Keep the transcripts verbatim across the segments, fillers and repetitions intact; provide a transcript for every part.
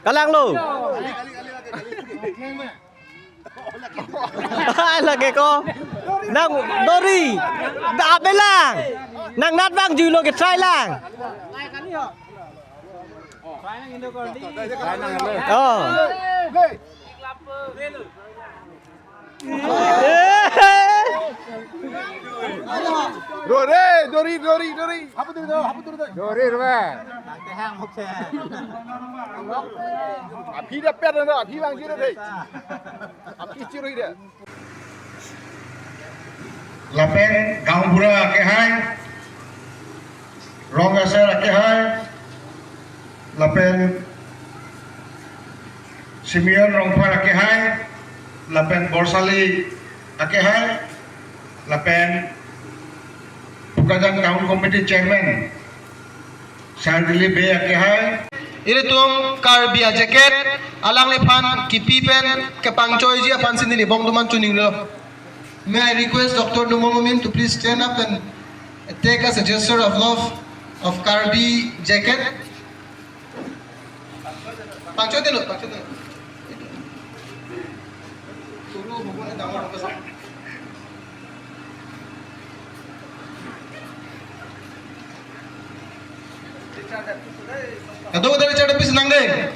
Kalang lo. Lake ko. Nang dori. Da abelang. Nang nat bang julo ke try lang. Oh. Dori, dori, dori, dori. Apa tu, apa tu, apa tu? Dori, dori. Aphi dak pet na, aphi bang chiro dei. Aphi chiro dei. Lapen gaonbura akehai, rong asar akehai, lapen Simeon Rongphar akehai, lapen Borsali akehai, lapen Bokajan Town Committee Chairman Sir Dilip Bey akehai. Ilitum Karbi a-jacket alangliphan kipi pen kepangchoiji aphansi neli bong duman chuning lo. May I request Doctor Numal Momin to please stand up and take as a gesture of love of Karbi jacket. Pangchoi dilo, pangchoi dilo. Suru hubo ne dangor hubo sa. Kadokave Richard Davis nang dei.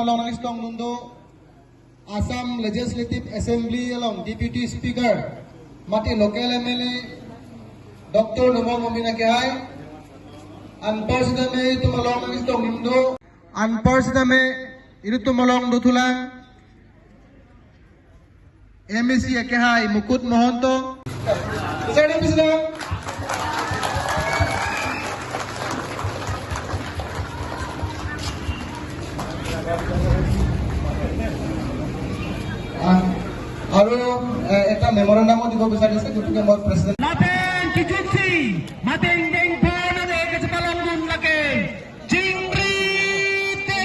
Along nangistong dun do Assam Legislative Assembly along Deputy Speaker mate local M L A Doctor Numal Momin akehai. Anpar sitame itum along nangistong dun do. Anpar sitame ilitum along dothulang M A C akehai Mukut Mahanta. Sir, please, sir. Ah, আৰু, এ, এটা মেমৰেণ্ডামো দিব বিচাৰিছে, গতিকে মই president. Lapen kichuksi, mateng deng pon ane kachepalong dun lake. Jingri te.